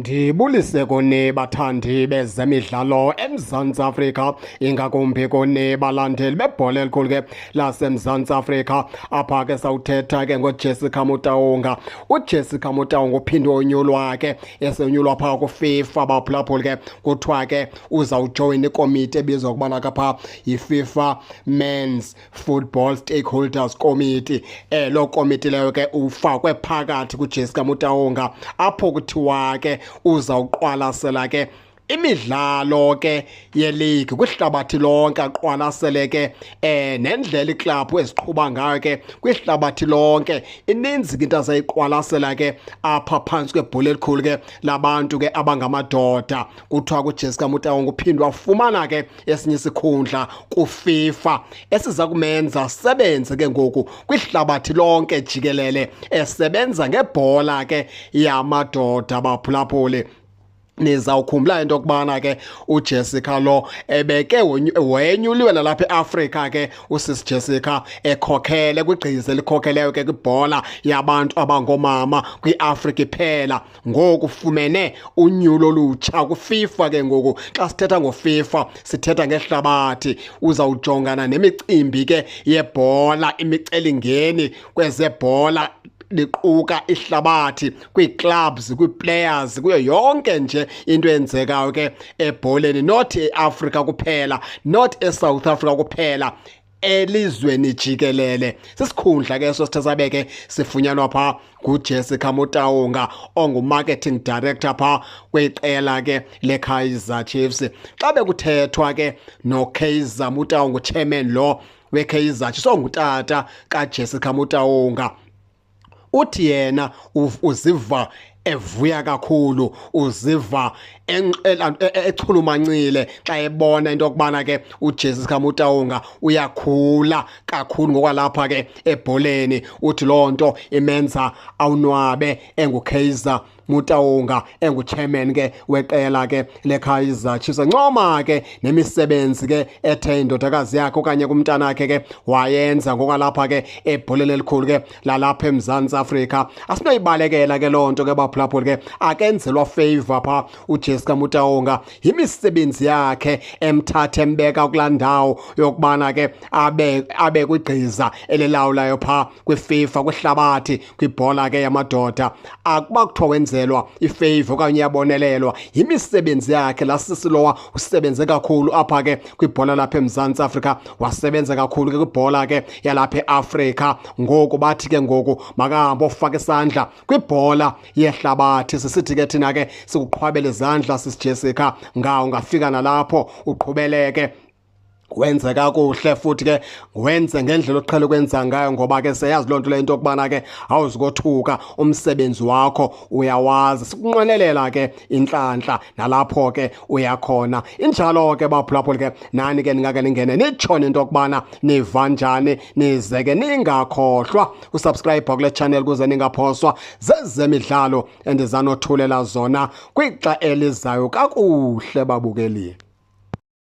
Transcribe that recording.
Ndibulise kuni bathandi bezemidlalo eMzantsi Afrika, ingakumbi kuni balandeli bebhola elikhulu ke laseMzantsi Afrika. Apha ke sawuthetha ke ngoJessica Motaunga. UJessica Motaunga uphinde wonyulwa ke, esonyulwa phaa kuFIFA baphulaphuli ke, kuthiwa ke uzawujoyina ikomiti ebizwa ukubana kapha yiFIFA Men's Football Stakeholders Committee. Loo komiti leyo ke ufakwe phakathi kuJessica Motaunga, apho kuthiwa ke uzawuqwalasela ke imidlalo ke yeligi kwihlabathi lonke, aqwalasele ke nendlela iklabhu eziqhuba ngayo ke kwihlabathi lonke. Ininzi ke into azayiqwalasela ke apha phantsi kwebhola elikhulu ke labantu ke abangamadoda. Kuthiwa kuJessica Motaung uphinde wafumana ke esinye isikhundla kuFIFA esiza kumenza asebenze ke ngoku kwihlabathi lonke jikelele, esebenza ngebhola ke yamadoda. Baphulaphuli, nizawukhumbula into yokubana ke uJessica lo ebeke wenyuliwe nalapha eAfrika ke usisi Jessica, ekhokhele kwigqiza elikhokheleyo ke kwibhola yabantu abangoomama kwiAfrika iphela. Ngoku ufumene unyulo olutsha kuFIFA ke ngoku. Xa sithetha ngoFIFA sithetha ngehlabathi. Uzawujongana nemicimbi ke yebhola, imicelingeni kwezebhola liquka ihlabathi, kwii-clubs, kwii-players, kuyo yonke nje into eyenzekayo ke ebholeni, not eAfrika kuphela, not eSouth Africa kuphela, elizweni jikelele. Sisikhundla ke eso sithe sabe ke sifunyanwa phaa nguJessica Motaunga, ongu-marketing director phaa kwiqela ke leKaizer Chiefs. Xa bekuthethwa ke noKaizer Motaung, chairman lo weKaizer Chiefs, ongutata kaJessica Motaunga, uthi yena uziva evuya kakhulu, uziva echulumancile xa ebona into yokubana ke uJessica Motaunga uyakhula kakhulu ngokwalapha ke ebholeni. Uthi loo nto imenza awunwabe enguKaizer Motaunga, enguchairman ke weqela ke leKaizer Chiefs. Ncoma ke nemisebenzi ke ethe indodakazi yakhe okanye kumntanakhe ke wayenza ngokwalapha ke ebholeni elikhulu ke lalapha eMzantsi Afrika. Asinoyibalekela ke loo nto ke baphulaphuli ke, akenzelwa favor pha uJessica Motaunga, yimisebenzi yakhe emthatha embeka kulaa ndawo yokubana ke abe kwigqiza elilawulayo pha kwiFIFA kwihlabathi kwibhola ke yamadoda. Akuba kuthiwa wenzelwa ifavor okanye uyabonelelwa, yimisebenzi yakhe. Laa sisi lowa usebenze kakhulu apha ke kwibhola lapha eMzantsi Afrika, wasebenza kakhulu ke kwibhola ke yalapha eAfrika. Ngoku bathi ke ngoku makahambe ofaka isandla kwibhola yehlabathi. Sisithi ke thina ke sikuqhwabela izandla sisi Jessica, ngawo ungafika nalapho uqhubeleke wenze kakuhle, futhi ke wenze ngendlela oqhele ukwenza ngayo, ngoba ke seyazi loo nto leyo into yokubana ke awuzukothuka, umsebenzi wakho uyawazi. Sikunqwenelela ke inhlanhla nalapho ke uyakhona. Injalo ke baphulaphuli ke, nani ke ningake ningene nitshone into yokubana niva njani, nize ke ningakhohlwa usubscribe kule channel ukuze ningaphoswa zezemidlalo endizanothulela zona kwixa elizayo. Kakuhle babukeli.